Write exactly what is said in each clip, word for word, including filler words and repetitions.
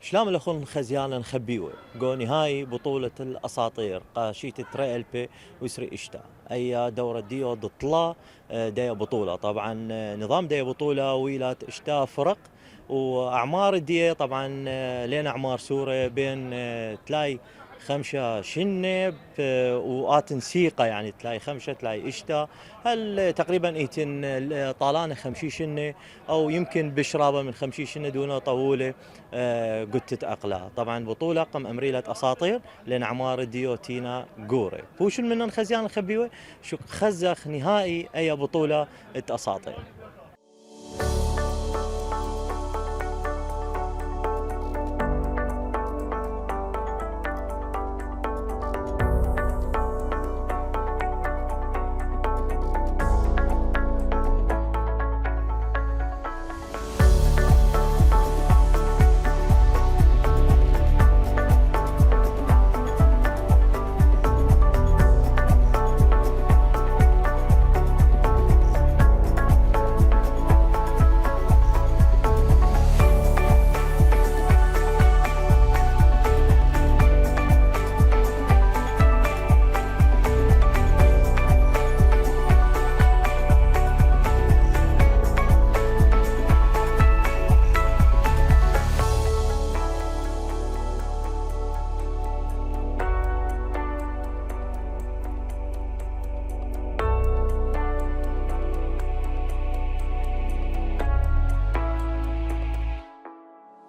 شلام لكم خزيانة نخبيوة. جو نهائي بطولة الأساطير قا شيتة تري ألفي وعسري إشتا. أي دورة ديو ضد طلا، آه، دي بطولة. طبعًا، آه، نظام دي بطولة ويلات إشتا فرق، وأعمار دي طبعًا، آه، لين أعمار سورة بين، آه، تلاي خمشة شنة ب-، وآتن سيقة، يعني، تلاي خمشة، تلاي إشتا، هل تقريبًا إيتن، آه، طالانة خمشي شنة، أو يمكن بشرابة من خمشي شنة دون طولة، آه، قلت أقلها. طبعًا بطولة قم أمريلة أساطير، لأن أعمار ديوتينا جورة. بوشن منن خزيان الخبيوة، شو خزخ نهائي أي بطولة أساطير.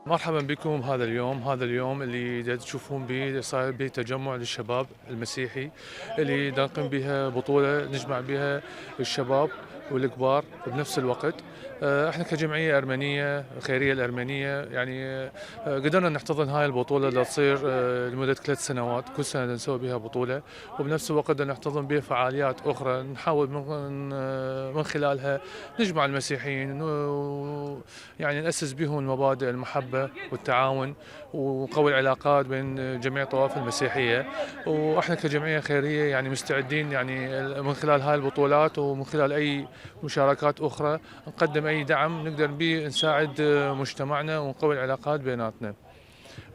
مرحبا بكم. هذا اليوم، هذا اليوم اللي دا تشوفون بيه صاير بيه تجمع للشباب المسيحي، اللي دا نقيم بيها بطولة نجمع بيها الشباب والكبار بنفس الوقت. آه، احنا كجمعية أرمنية، الخيرية الأرمنية، يعني، آه، قدرنا نحتضن هاي البطولة اللي تصير، آه، لمدة ثلاث سنوات، كل سنة نسوي بيها بطولة، وبنفس الوقت نحتضن بيها فعاليات أخرى، نحاول من، من، آه، من خلالها نجمع المسيحيين و، يعني، نأسس بيهم المبادئ المحبة والتعاون، ونقوي العلاقات بين جميع الطوائف المسيحية. وإحنا كجمعية خيرية، يعني، مستعدين، يعني، من خلال هاي البطولات ومن خلال أي مشاركات أخرى نقدم أي دعم نقدر بيه نساعد مجتمعنا ونقوي العلاقات بيناتنا.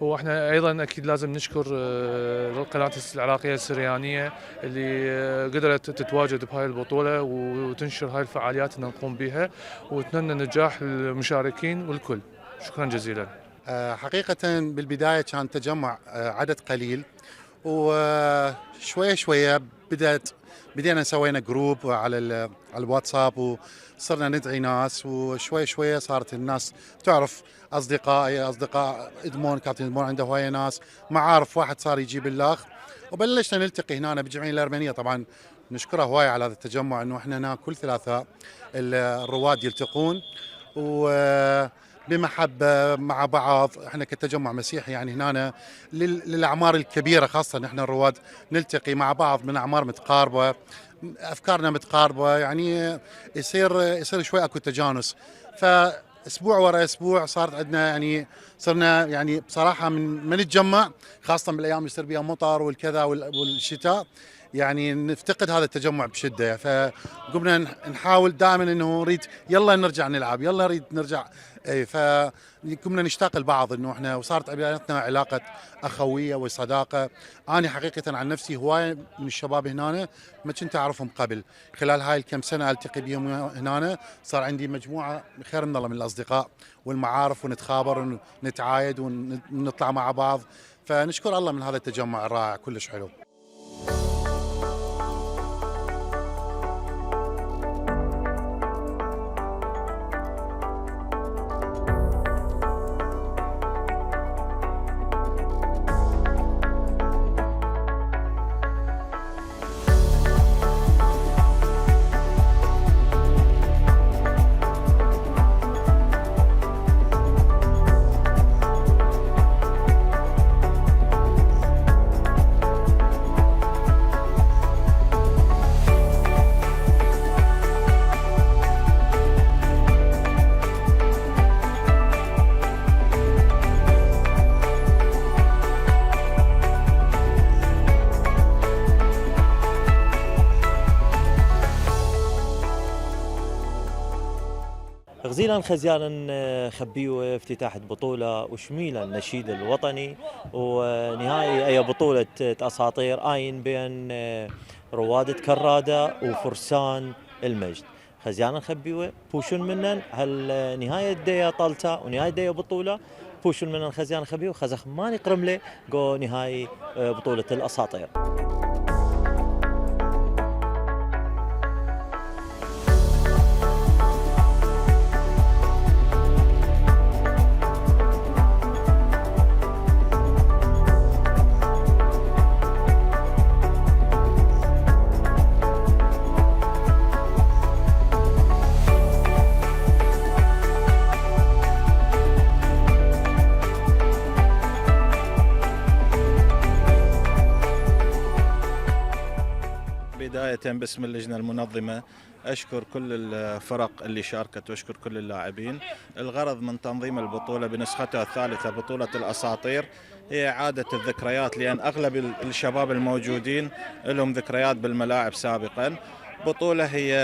وإحنا أيضًا أكيد لازم نشكر، آه، القناة العراقية السريانية اللي، آه، قدرت تتواجد بهاي البطولة وتنشر هاي الفعاليات اللي نقوم بيها، ونتمنى نجاح للمشاركين والكل. شكرًا جزيلًا. آه، حقيقة بالبداية كان تجمع، آه، عدد قليل، وشوية شوية بدأت، بدينا سوينا جروب على ال-، على الواتساب، وصرنا ندعي ناس، وشوية شوية صارت الناس تعرف أصدقائي، أصدقاء إدمون، كابتن إدمون عنده هواية ناس، معارف، واحد صار يجيب الآخ، وبلشنا نلتقي هنا بالجمعية الأرمنية. طبعًا نشكره هواي على هذا التجمع، إنه إحنا هنا كل ثلاثاء ال-، الرواد يلتقون، وبمحبة مع بعض. إحنا كتجمع مسيحي، يعني، هنا لل-، للأعمار الكبيرة خاصة، إحنا الرواد نلتقي مع بعض من أعمار متقاربة، أفكارنا متقاربة، يعني، يصير، يصير شوي أكو تجانس. فأسبوع ورا أسبوع صارت عندنا، يعني، صرنا، يعني، بصراحة من، من نتجمع، خاصة بالأيام اللي يصير بيها مطر والكذا وال-، والشتاء، يعني، نفتقد هذا التجمع بشدة. فقمنا نح-، نحاول دائمًا إنه نريد يلا نرجع نلعب، يلا نريد نرجع. إي، فقمنا نشتاق لبعض إنه إحنا، وصارت بيناتنا علاقة أخوية وصداقة. أنا حقيقة عن نفسي هواية من الشباب هنا ما كنت أعرفهم قبل. خلال هاي الكم سنة ألتقي بيهم هنا، صار عندي مجموعة خير من الله من الأصدقاء والمعارف، ونتخابر ونتعايد ون-، ونطلع مع بعض. فنشكر الله من هذا التجمع الرائع، كلش حلو. خزيان خبيوة افتتاح بطولة وشميلة النشيد الوطني، ونهائي أي بطولة أساطير آين بين رواد كرادة وفرسان المجد. خزيان خبيوة، بوشون منن هل نهاية دية طلتا ونهاية دية بطولة، بوشون منن خزيان خبيوة، خزخ ماني قرملة جو نهائي، آه، بطولة الأساطير. بداية باسم اللجنة المنظمة، أشكر كل الفرق اللي شاركت وأشكر كل اللاعبين. الغرض من تنظيم البطولة بنسختها الثالثة، بطولة الأساطير، هي إعادة الذكريات، لأن أغلب ال-، الشباب الموجودين لهم ذكريات بالملاعب سابقًا. بطولة هي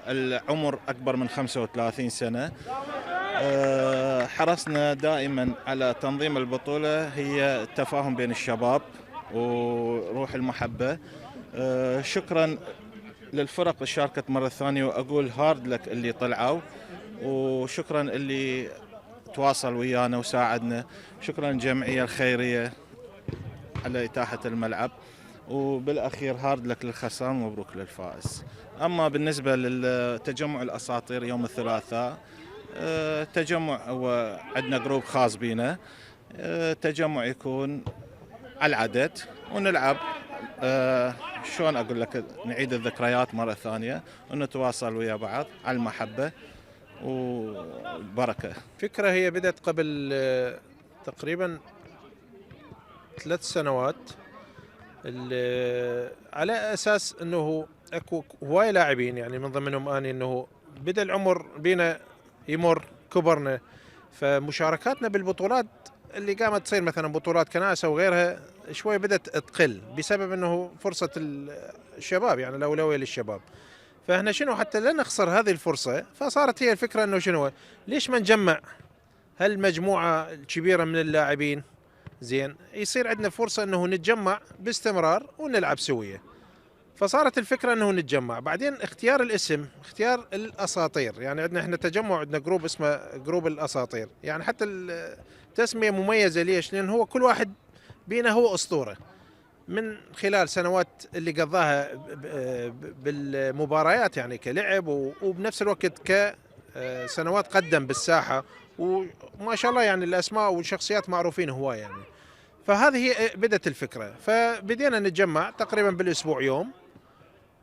العمر أكبر من خمسة وثلاثين سنة. آه، حرصنا دائمًا على تنظيم البطولة، هي التفاهم بين الشباب وروح المحبة. آه، شكرًا للفرق اللي شاركت مرة ثانية، وأقول هارد لك اللي طلعوا، وشكرًا اللي تواصل ويانا وساعدنا. شكرًا للجمعية الخيرية على إتاحة الملعب، وبالأخير هارد لك للخسران ومبروك للفائز. أما بالنسبة للتجمع الأساطير يوم الثلاثاء، آه، تجمع هو عندنا جروب خاص بينا، آه، تجمع يكون على العدد ونلعب، آه، شلون أقول لك، نعيد الذكريات مرة ثانية ونتواصل ويا بعض على المحبة والبركة. فكرة هي بدأت قبل، آه، تقريبًا ثلاث سنوات، ال-، على أساس إنه أكو هواي لاعبين، يعني، من ضمنهم أني، إنه بدأ العمر بينا يمر، كبرنا، فمشاركاتنا بالبطولات اللي قامت تصير، مثلًا، بطولات كناسة وغيرها، شوي بدأت تقل بسبب إنه فرصة ال-، الشباب، يعني، الأولوية للشباب. فإحنا شنو، حتى لا نخسر هذه الفرصة، فصارت هي الفكرة إنه شنو، ليش ما نجمع هالمجموعة الكبيرة من اللاعبين، زين، يصير عندنا فرصة إنه نتجمع باستمرار ونلعب سوية. فصارت الفكرة إنه نتجمع. بعدين اختيار الاسم، اختيار الأساطير، يعني عندنا إحنا تجمع، عندنا جروب اسمه جروب الأساطير، يعني حتى التسمية مميزة. ليش؟ لأن هو كل واحد بينا هو أسطورة. من خلال سنوات اللي قضاها ب-، ب-، بالمباريات، يعني كلعب و-، وبنفس الوقت ك، آه، سنوات قدم بالساحة، وما شاء الله، يعني، الأسماء والشخصيات معروفين هواية، يعني. فهذه هي بدت الفكرة، فبدينا نتجمع تقريبًا بالأسبوع يوم،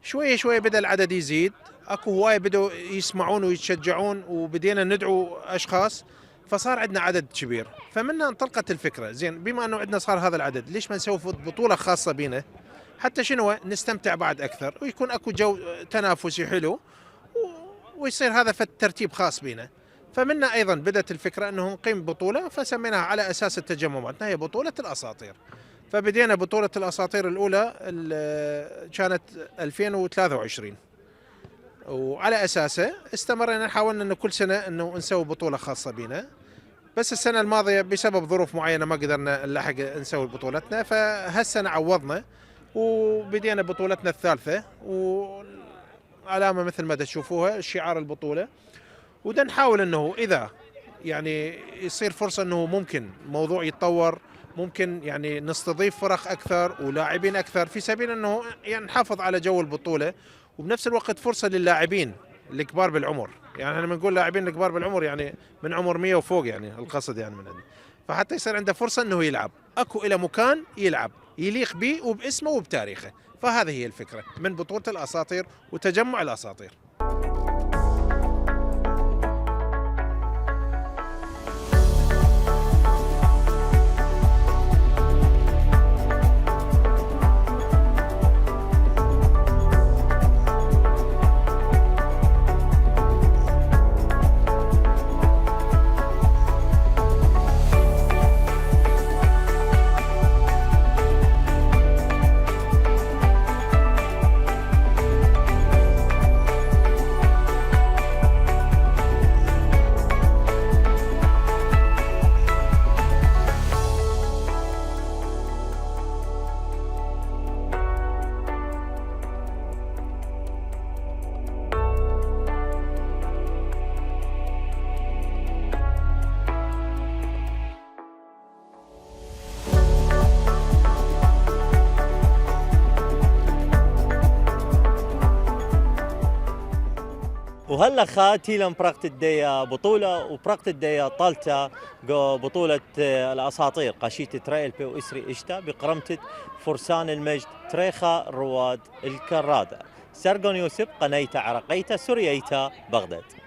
شوية شوية بدأ العدد يزيد، أكو هواية بدوا يسمعون ويتشجعون، وبدينا ندعو أشخاص، فصار عندنا عدد كبير. فمنها انطلقت الفكرة، زين، بما أنه عندنا صار هذا العدد، ليش ما نسوي فوت-، بطولة خاصة بينا؟ حتى شنو، نستمتع بعد أكثر، ويكون أكو جو تنافسي حلو، و-، ويصير هذا فد ترتيب خاص بينا. فمنا أيضًا بدت الفكرة أنه نقيم بطولة، فسميناها على أساس التجمع مالتنا هي بطولة الأساطير. فبدينا بطولة الأساطير الأولى ال-، كانت ألفين وثلاثة وعشرين، وعلى أساسه استمرينا، حاولنا أنه كل سنة أنه نسوي بطولة خاصة بينا. بس السنة الماضية بسبب ظروف معينة ما قدرنا نلحق نسوي بطولتنا، فهالسنة عوضنا وبدينا بطولتنا الثالثة، والعلامة مثل ما دا تشوفوها شعار البطولة. ودا نحاول إنه إذا، يعني، يصير فرصة إنه ممكن موضوع يتطور، ممكن، يعني، نستضيف فرق أكثر ولاعبين أكثر، في سبيل إنه، يعني، نحافظ على جو البطولة، وبنفس الوقت فرصة للاعبين الكبار بالعمر. يعني، إحنا بنقول لاعبين الكبار بالعمر، يعني، من عمر مية وفوق، يعني، القصد، يعني، من عندي. فحتى يصير عنده فرصة إنه يلعب، أكو إلى مكان يلعب يليق بيه وباسمه وبتاريخه. فهذه هي الفكرة من بطولة الأساطير وتجمع الأساطير. ܘܗܠ ܚܕ ܐܬܝܠܢ ܦܪܩܬܐ ܕܐܝܐ بطولة، ܘܦܪܩܬܐ ܕܐܝܐ ܛܠܬܐ ܓܘ بطولة، ܐܗ، الأساطير ܩܫܝܬܐ ܬܪܝ ܐܠܦ̈ܐ ܘܥܣܪܝ ܘܐܫܬܐ ܒܩܪܡܬܐ ܕفرسان المجد ܬܪܝ ܚܕ رواد الكرادة. سرقون يوسف، ܩܢܝܬܐ ܥܪܩܝܬܐ ܣܘܪܝܝܬܐ، بغداد.